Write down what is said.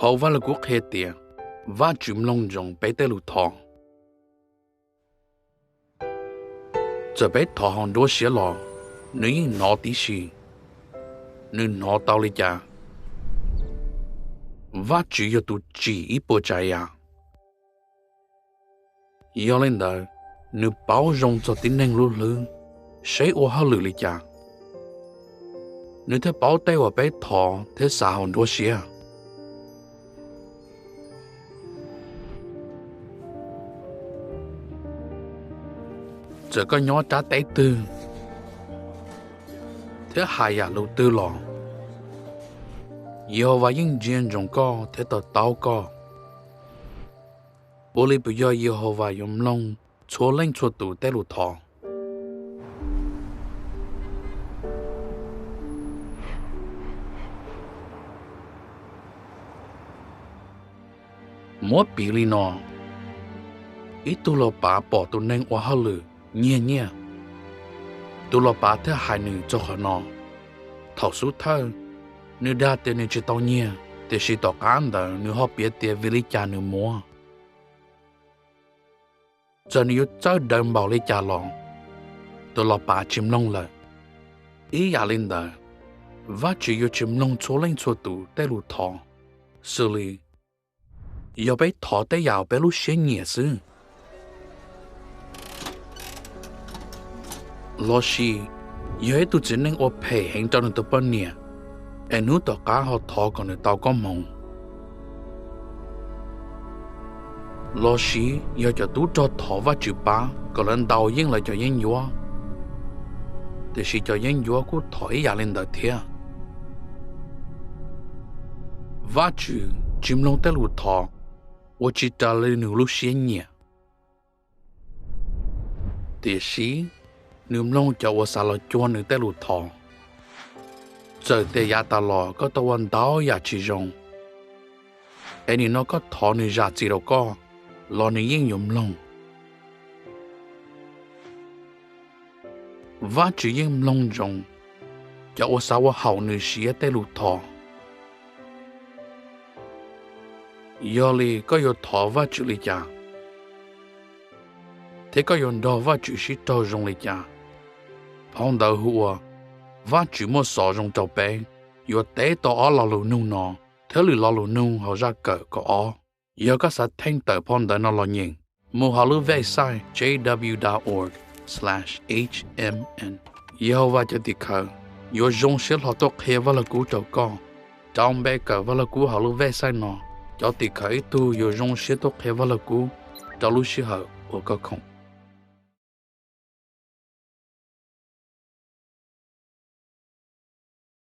Phau Vaj Lug Kub qhia tias Vajtswv mloog ntsoov peb tej lus thov. Txawm peb thov hauv nruab siab los, nws yeej hnov tib si. Nws hnov tau li cas? Vajtswv yog tus tsim ib puas tsav yam. Yog li ntawd, nws paub zoo txog tib neeg lub hlwb, seb ua hauj lwm li cas, nws thiaj paub tej uas peb thov thiab xav hauv nruab siab. Txawm koj nyob rab teb twg thiab hais yam lus twg los, Yehauvas yeej ntsia ntsoov koj thiab to taub koj. Ua li puas yog Yehauvas yuav mloog txhua leej txhua tus tej lus thov? Muab piv li no: ib tug los pav pom tus neeg ua hauj lwm nyiag nyiaj, tus los pav thiaj hais nws txog qhov no. Thaum xub thawj, nws dag tias nws tsis tau nyiag, tiam sis tom qab ntawd nws ho piav tias vim li cas nws muab. Txawm nws yuav txawj daws npaum li cas los, tus los pav tsis mloog lawm. Ib yam li ntawd, Vajtswv yuav tsis mloog txhua leej txhua tus tej lus thov, xws li yog peb thov tej yam uas peb lub siab nyiam xwb. Los sis yog ib tug txiv neej ua phem heev rau nws tus poj niam, es hnub tom qab ho thov kom nws tau koob hmoov. Los sis yog cov tub rog thov Vajtswv pab kom lawv ntaus yeej lawv cov yeeb ncuab, tiam sis cov yeeb ncuab kuj thov ib yam li ntawd thiab. Vajtswv tsis mloog tej lus thov uas tsis raws li nws lub siab nyiam, tiam sis nws mloog cov uas xav los cuag nws tej lus thov. Txawm tias yav tas los koj tau ua ntau yam tsis zoo, es nim no koj thov nws zam txim rau koj, los nws yeej yuav mloog. Vajtswv yeej mloog ntsoov cov uas xav ua haum nws siab tej lus thov. Yog li koj yuav thov Vajtswv li cas, thiab koj yuav nrog Vajtswv sib raug zoo li cas? Phau ntawv hu ua Vajtswv Muaj Xov Zoo Rau Peb yuav teb tau ob lo lus nug no thiab lwm lo lus nug hauv zaj kawm kaum ob. Yog koj xav theej tawm phau ntawv no los nyeem, mus hauv lub website jw.org/hmn. Yehauvas cov tim khawv yuav zoo siab hlo tuaj qhia Vaj Lug Kub rau koj. Rau npe kawm Vaj Lug Kub hauv lub website no, cov tim khawv ib tug yuav zoo siab tuaj qhia Vaj Lug Kub rau lub sij hawm uas koj khoom.